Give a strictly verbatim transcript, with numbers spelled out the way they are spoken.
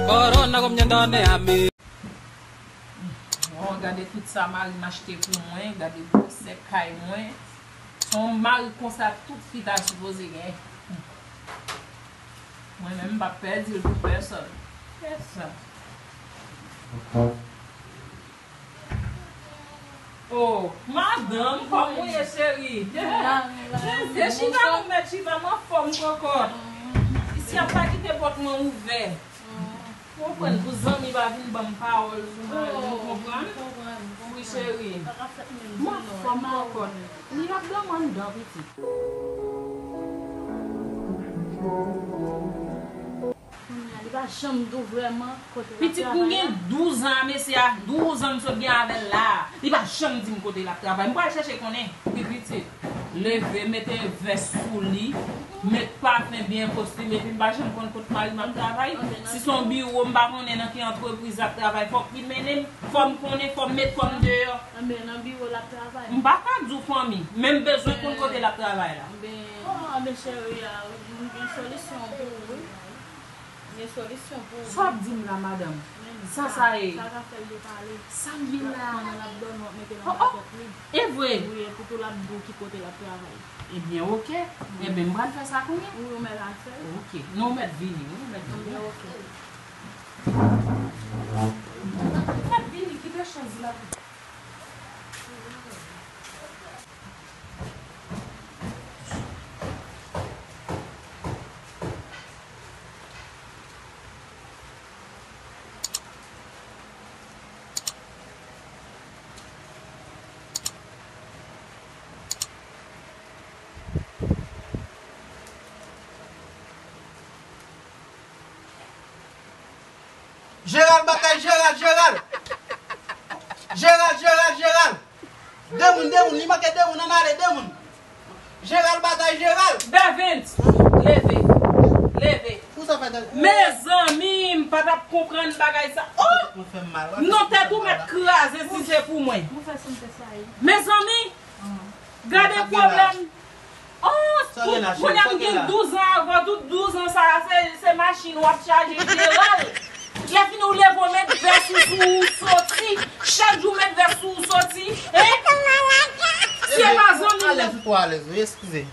Corona comiendo de a mí. Oh, gade tout sa mari m achte pou mwen, gade gwosè kay mwen. Se yon mari konsa tout fi ta sipoze gen. Mwen menm m p ap pèdi l pou pèsòn. Pèsòn. Oh, madanm, kòman w ye, cheri? Cheri, Chiva, nou mèt Chiva, m anfòm kòkòt. Isi a pa kite pòt mwen ouvè. Ou konprann, pou zanmi pa vin ban m pawòl sou mari m, ou konprann? Wi, cheri. M anfòm kòkòt. Li ap dòmi anndan, pitit. Kounye a, li pa janm di w vrèman kote l ap travay la. Pitit, m gen douz an a mesye a, douz an m sot gen avè l la. Li pa janm di m kote l ap travay. M pral chèche konnen. Wi, pitit. Leve, mete vès sou li, met pafen byen kostime, epi m pa janm konn kot mari m ap travay. Si se yon biwo, m pa konnen nan ki antrepriz l ap travay. Fòk li mennen m, fò m konnen, fò m met kò m deyò. Anben, nan biwo l ap travay. M pa ka di w fanmi, men m bezwen konn kote l ap travay la. Anben, oh, anben, cheri a, m gen solisyon pou ou, wi. M gen solisyon pou ou. Sa w ap di m la, madanm? Sa, sa ye? Sa ka fè l depale. Sa m gen la? Pandan l ap dòmi, w ap mete nan pakèt li. E vre? Wi, epi tou l ap di w ki kote l ap travay. Ebyen, oke. Ebyen, m pral fè sa kounye a. Wi, ou mèt al fè l. Oke. Non, ou mèt vini, wi, ou mèt vini. Ebyen, oke. Ou mèt vini, kite chans la. Jeral batay Jeral, Jeral! Jeral, Jeral, Jeral! De moun, de moun, li manke de moun, ann ale, de moun! Jeral batay Jeral! Bèvens! Leve! Leve! Mezanmi, m pa t ap konprann bagay sa. Oh! Non, tèt ou mèt kraze si se pou mwen. Mezanmi, gade pwoblèm. Oh, kounye a m gen douz an avè w, tout douz an sa a, se, se machin w ap chaje Jeral. Lè fini w leve w met vès ou sou ou soti. Chak jou w met vès sou ou soti. Hein? Si e pa zanmi m. Alèz ou twò alèz, wi, eskize.